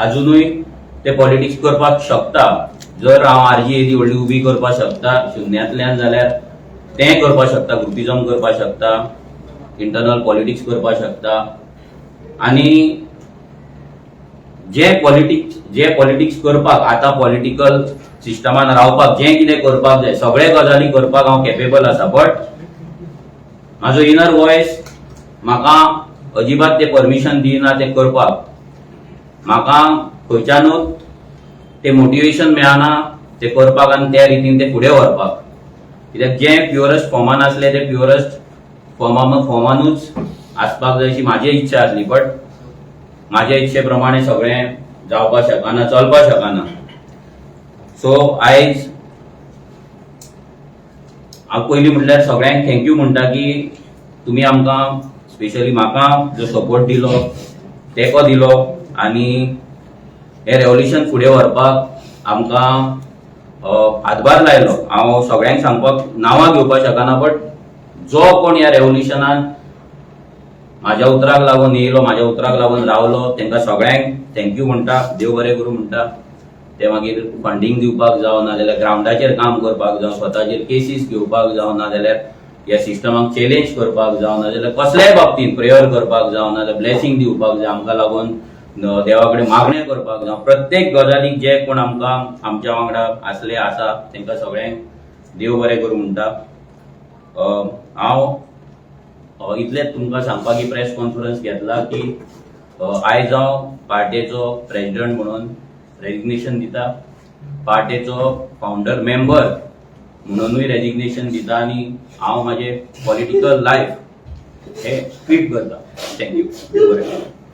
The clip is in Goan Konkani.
अजुनूय ते पॉलिटिक्स करपाक शकता. जर हांव आरजी येदी व्हडली उबी करपाक शकता शुन्यांतल्यान जाल्यार तें करपाक शकता, ग्रुपिजम करपाक शकता, इंटरनल पॉलिटिक्स करपाक शकता. आनी जे पॉलिटिक्स करपाक, आतां पॉलिटिकल सिस्टमान रावपाक जें कितें करपाक जाय, सगळे गजाली करपाक हांव केपेबल आसा. बट म्हाजो इनर वॉयस म्हाका अजिबात ते परमिशन दिना तें करपाक. म्हाका खंयच्यानूच ते मोटिवेशन मेळना ते करपाक आनी त्या रितीन ते फुडें व्हरपाक, कित्याक जें प्युअरस्ट फॉर्मान आसलें तें प्युअरस्ट फॉर्मानूच आसपाक जाय अशी म्हाजी इच्छा आसली. बट म्हाज्या इच्छे प्रमाणे सगळें जावपाक शकना, चलपाक शकना. सो आयज हांव पयलीं म्हटल्यार सगळ्यांक thank you म्हणटा की तुमी आमकां, स्पेशली म्हाका जो सपोर्ट दिलो, तेंको दिलो आनी हें रेवोल्युशन फुडें व्हरपाक आमकां हातभार लायलो. हांव सगळ्यांक सांगपाक, नांवां घेवपाक शकना, बट जो कोण ह्या रेवोल्युशनान म्हाज्या उतराक लागून येयलो, म्हाज्या उतराक लागून रावलो, तांकां सगळ्यांक thank you म्हणटा, देव बरें करूं म्हणटा. ते मागीर फंडींग दिवपाक जावं, ना जाल्यार ग्रावंडाचेर काम करपाक जावं, स्वताचेर केसीस घेवपाक जावं, ना जाल्यार ह्या सिस्टमाक चॅलेंज करपाक जावं, ना जाल्यार कसल्याय बाबतींत प्रेयर करपाक जावं, ना जाल्यार ब्लेसिंग दिवपाक जाय, आमकां लागून देवा कडेन मागणें करपाक जावं, प्रत्येक गजालीक जे कोण आमकां आमच्या वांगडा आसले, आसा, तांकां सगळ्यांक देव बरें करूं म्हणटा. हांव इतलेंच तुमकां सांगपाक ही प्रेस कॉन्फरन्स घेतला की आयज हांव पार्टेचो प्रेसिडंट म्हणून रेजिग्नेशन दिता, पार्टेचो फावंडर मेंबर म्हणूनय रेजिग्नेशन दिता आनी हांव म्हाजें पॉलिटिकल लायफ हे क्वीट करता. Thank you, बरें.